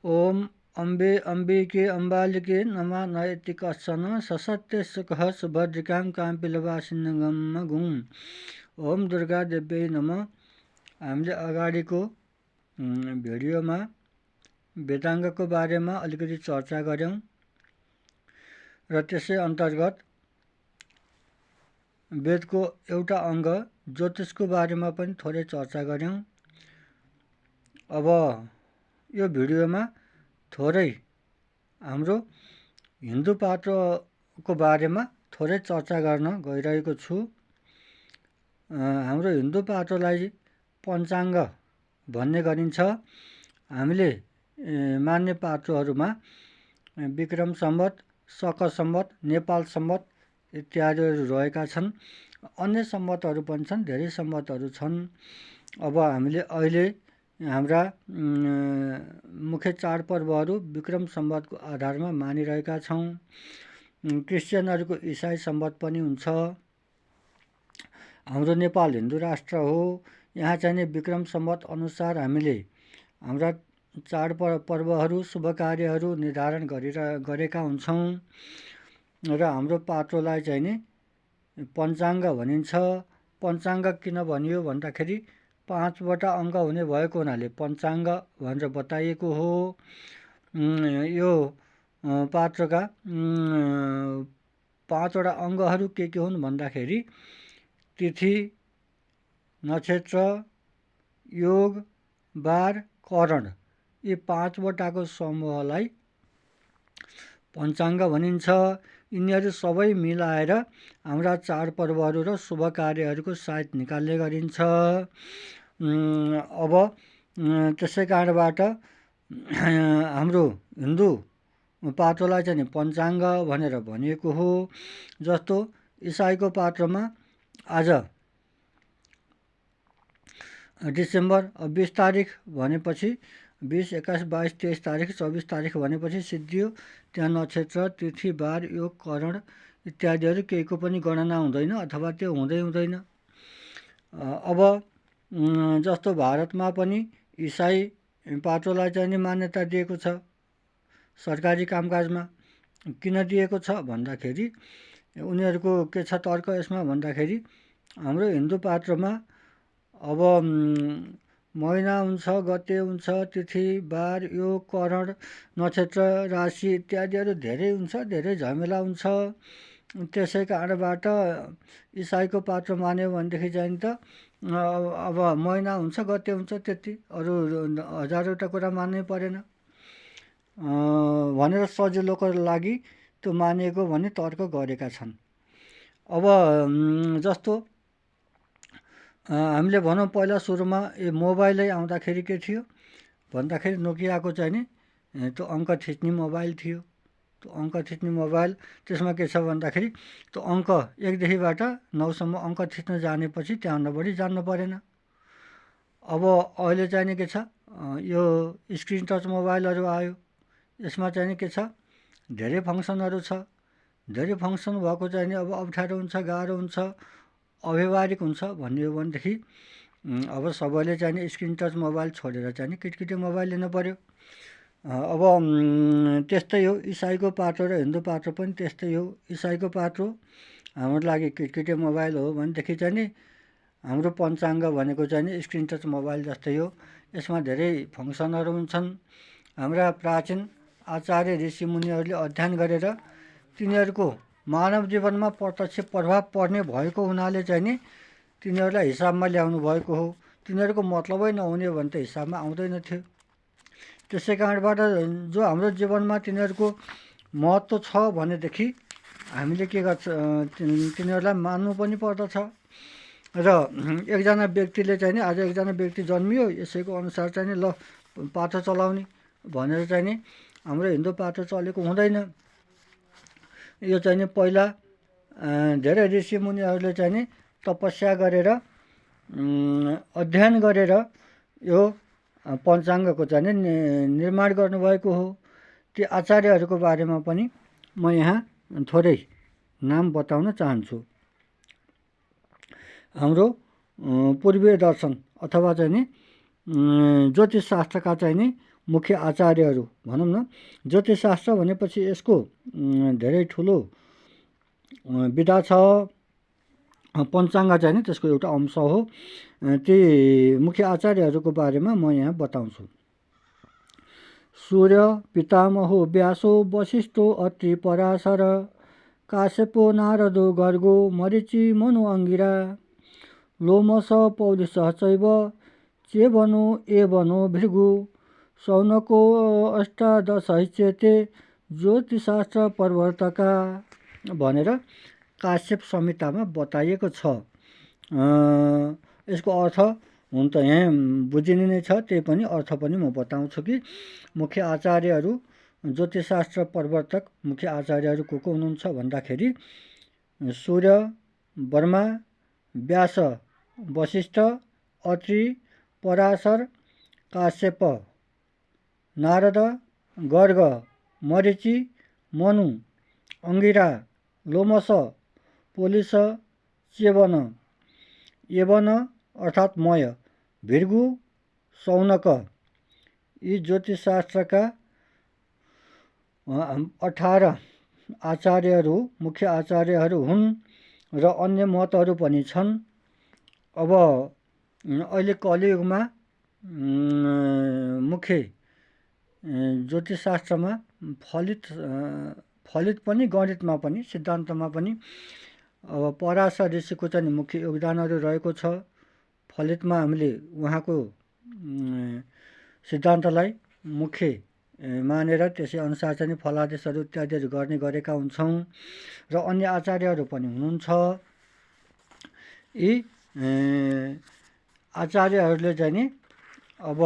ओम अम्बे अम्बिके अम्बालिके नमः नैतिकसन ससत्य सुखः सुभद्रिकां काम्पिलवासिन्नगम गुं। ओम दुर्गा देव्यै नमः। हामीले अगाडिको भिडियोमा वेदाङ्गको बारेमा अलिकति चर्चा गऱ्यौँ र त्यसै अन्तर्गत वेदको एउटा अङ्ग ज्योतिषको बारेमा पनि थोरै चर्चा गऱ्यौँ। अब यो भिडियोमा थोरै हाम्रो हिन्दू पात्रोको बारेमा थोरै चर्चा गर्न गइरहेको छु। हाम्रो हिन्दू पात्रोलाई पञ्चाङ्ग भन्ने गरिन्छ। हामीले मान्ने पात्रोहरूमा विक्रम सम्वत, शक सम्वत, नेपाल सम्वत इत्यादिहरू रहेका छन्। अन्य सम्वतहरू पनि छन्, धेरै सम्वतहरू छन्। अब हामीले अहिले हाम्रा मुख्य चाडपर्वहरू विक्रम सम्वतको आधारमा मानिरहेका छौँ। क्रिस्चियनहरूको इसाई सम्वत पनि हुन्छ। हाम्रो नेपाल हिन्दू राष्ट्र हो। यहाँ चाहिँ नि विक्रम सम्वत अनुसार हामीले हाम्रा चाडपर्वहरू शुभ कार्यहरू निर्धारण गरेका हुन्छौँ र हाम्रो पात्रोलाई चाहिँ नि पञ्चाङ्ग भनिन्छ। पञ्चाङ्ग किन भनियो भन्दाखेरि 5वटा अङ्ग हुने भएको हुनाले पञ्चाङ्ग भनेर बताइएको हो। यो पात्रका 5वटा अङ्गहरू के हुन् भन्दाखेरि तिथि, नक्षत्र, योग, बार, करण, यी 5वटाको समूहलाई पञ्चाङ्ग भनिन्छ। यिनीहरू सबै मिलाएर हाम्रा चाडपर्वहरू र शुभ कार्यहरूको साइत निकाल्ने गरिन्छ। अब त्यसै कारणबाट हाम्रो हिन्दू पात्रोलाई चाहिँ पञ्चाङ्ग भनेर भनिएको हो। जस्तो इसाईको पात्रमा आज डिसेम्बर 20 तारिक भनेपछि 20, 21, 22, 23 तारिक, 24 तारिक भनेपछि सिद्धियो। त्यहाँ नक्षत्र, तिथि, बार, योग, करण इत्यादिहरू केहीको पनि गणना हुँदैन अथवा त्यो हुँदैन। अब जस्तो भारतमा पनि इसाई पात्रोलाई चाहिँ नि मान्यता दिएको छ सरकारी कामकाजमा। किन दिएको छ भन्दाखेरि उनीहरूको के छ तर्क यसमा भन्दाखेरि हाम्रो हिन्दू पात्रमा अब महिना हुन्छ, गते हुन्छ, तिथि, बार, योग, करण, नक्षत्र, राशि इत्यादिहरू धेरै हुन्छ, धेरै झमेला हुन्छ। त्यसै कारणबाट इसाईको पात्र मान्यो भनेदेखि चाहिँ त अब महिना हुन्छ, गते हुन्छ, त्यति, अरू हजारवटा कुरा मान्नै परेन भनेर सजिलोको लागि त्यो मानिएको भन्ने तर्क गरेका छन्। अब जस्तो हामीले भनौँ पहिला सुरुमा मोबाइलै आउँदाखेरि के थियो भन्दाखेरि नोकियाको चाहिँ नि त्यो अङ्क थिच्ने मोबाइल थियो। त्यो अङ्क थिच्ने मोबाइल, त्यसमा के छ भन्दाखेरि त्यो अङ्क 1देखिबाट 9सम्म अङ्क थिच्न जानेपछि त्यहाँभन्दा बढी जान्नु परेन। अब अहिले चाहिँ नि के छ, यो स्क्रिन टच मोबाइलहरू आयो। यसमा चाहिँ नि के छ, धेरै फङ्सनहरू छ। धेरै फङ्सन भएको चाहिँ नि अब अप्ठ्यारो हुन्छ, गाह्रो हुन्छ, अव्यवहारिक हुन्छ भन्ने हो भनेदेखि अब सबैले चाहिँ नि स्क्रिन टच मोबाइल छोडेर चाहिँ नि किटकिटे मोबाइल लिनु पऱ्यो। अब त्यस्तै हो इसाईको पात्रो र हिन्दू पात्रो पनि त्यस्तै हो। इसाईको पात्रो हाम्रो लागि किटकिटे मोबाइल हो भनेदेखि चाहिँ नि हाम्रो पञ्चाङ्ग भनेको चाहिँ नि स्क्रिन टच मोबाइल जस्तै हो। यसमा धेरै फङ्सनहरू हुन्छन्। हाम्रा प्राचीन आचार्य ऋषिमुनिहरूले अध्ययन गरेर तिनीहरूको मानव जीवनमा प्रत्यक्ष प्रभाव पर्ने भएको हुनाले चाहिँ नि तिनीहरूलाई हिसाबमा ल्याउनु भएको हो। तिनीहरूको मतलबै नहुने भने त हिसाबमा आउँदैन थियो। त्यसै कारणबाट जो हाम्रो जीवनमा तिनीहरूको महत्त्व छ भनेदेखि हामीले के गर्छ, तिनीहरूलाई मान्नु पनि पर्दछ। र एकजना व्यक्तिले चाहिँ नि आज एकजना व्यक्ति जन्मियो, यसैको अनुसार चाहिँ नि ल पात्रो चलाउने भनेर चाहिँ नि हाम्रो हिन्दू पात्रो चलेको हुँदैन। यो चाहिँ नि पहिला धेरै ऋषिमुनिहरूले चाहिँ नि तपस्या गरेर अध्ययन गरेर यो पञ्चाङ्गको चाहिँ नि निर्माण गर्नुभएको हो। ती आचार्यहरूको बारेमा पनि म यहाँ थोरै नाम बताउन चाहन्छु। हाम्रो पूर्वीय दर्शन अथवा चाहिँ नि ज्योतिष शास्त्रका चाहिँ नि मुख्य आचार्यहरू भनौँ न। ज्योतिषशास्त्र भनेपछि यसको धेरै ठुलो विधा छ। पञ्चाङ्ग चाहिँ नि त्यसको एउटा अंश हो। ती मुख्य आचार्यहरूको बारेमा म यहाँ बताउँछु। सूर्य, पितामहो व्यासो, वशिष्ठो, अत्रि, पराशर, काश्यपो, नारदो, गर्गो, मरीचि, मनु, अंगिरा, लोमस, पौलिशः चैव, चेवनो, एवनो, भृगु, शौनको, अष्टादशैच्यते ज्योतिषशास्त्र प्रवर्तका भनेर काश्यप संहितामा बताइएको छ। यसको अर्थ हुन त यहाँ बुझिने नै छ, त्यही पनि अर्थ पनि म बताउँछु कि मुख्य आचार्यहरू, ज्योतिषशास्त्र प्रवर्तक मुख्य आचार्यहरू को हुनुहुन्छ भन्दाखेरि सूर्य, ब्रह्मा, व्यास, वशिष्ठ, अत्रि, पराशर, काश्यप, नारद, गर्ग, मरीचि, मनु, अंगिरा, लोमस, पोलिस, चेवन, एवन अर्थात् मय, भृगु, शौनक यी ज्योतिषशास्त्रका 18 आचार्यहरू मुख्य आचार्यहरू हुन् र अन्य मतहरू पनि छन्। अब अहिले कलियुगमा मुख्य ज्योतिषशास्त्रमा फलित पनि, गणितमा पनि, सिद्धान्तमा पनि अब पराशर ऋषिको चाहिँ मुख्य योगदानहरू रहेको छ। फलितमा हामीले उहाँको सिद्धान्तलाई मुख्य मानेर त्यसै अनुसार चाहिँ फलादेशहरू इत्यादिहरू गर्ने गरेका हुन्छौँ र अन्य आचार्यहरू पनि हुनुहुन्छ। यी आचार्यहरूले चाहिँ नि अब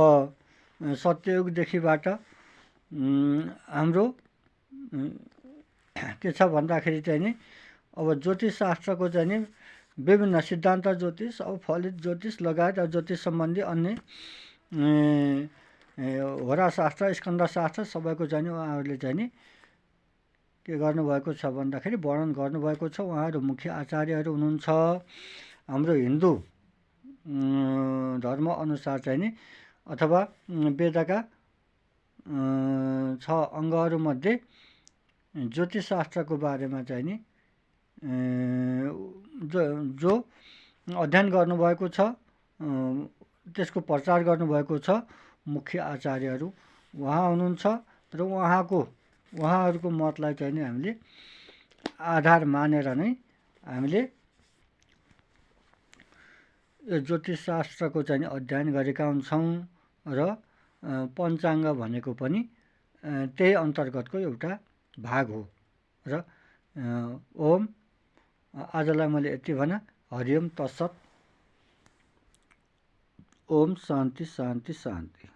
सत्ययुगदेखिबाट हाम्रो के छ भन्दाखेरि चाहिँ नि अब ज्योतिषशास्त्रको चाहिँ नि विभिन्न सिद्धान्त ज्योतिष, अब फलित ज्योतिष लगायत ज्योतिष सम्बन्धी अन्य होराशास्त्र, स्कन्दशास्त्र सबैको चाहिँ उहाँहरूले चाहिँ नि के गर्नुभएको छ भन्दाखेरि वर्णन गर्नुभएको छ। उहाँहरू मुख्य आचार्यहरू हुनुहुन्छ। हाम्रो हिन्दू धर्म अनुसार चाहिँ नि अथवा वेदका 6 अङ्गहरूमध्ये ज्योतिषशास्त्रको बारेमा चाहिँ नि जो अध्ययन गर्नुभएको छ, त्यसको प्रचार गर्नुभएको छ मुख्य आचार्यहरू उहाँ हुनुहुन्छ र उहाँहरूको मतलाई चाहिँ नि हामीले आधार मानेर नै हामीले यो ज्योतिषशास्त्रको चाहिँ नि अध्ययन गरेका हुन्छौँ र पञ्चाङ्ग भनेको पनि त्यही अन्तर्गतको एउटा भाग हो। र ओम आजलाई मैले यति भने। हरिओम तत्सत। ओम शान्ति शान्ति शान्ति।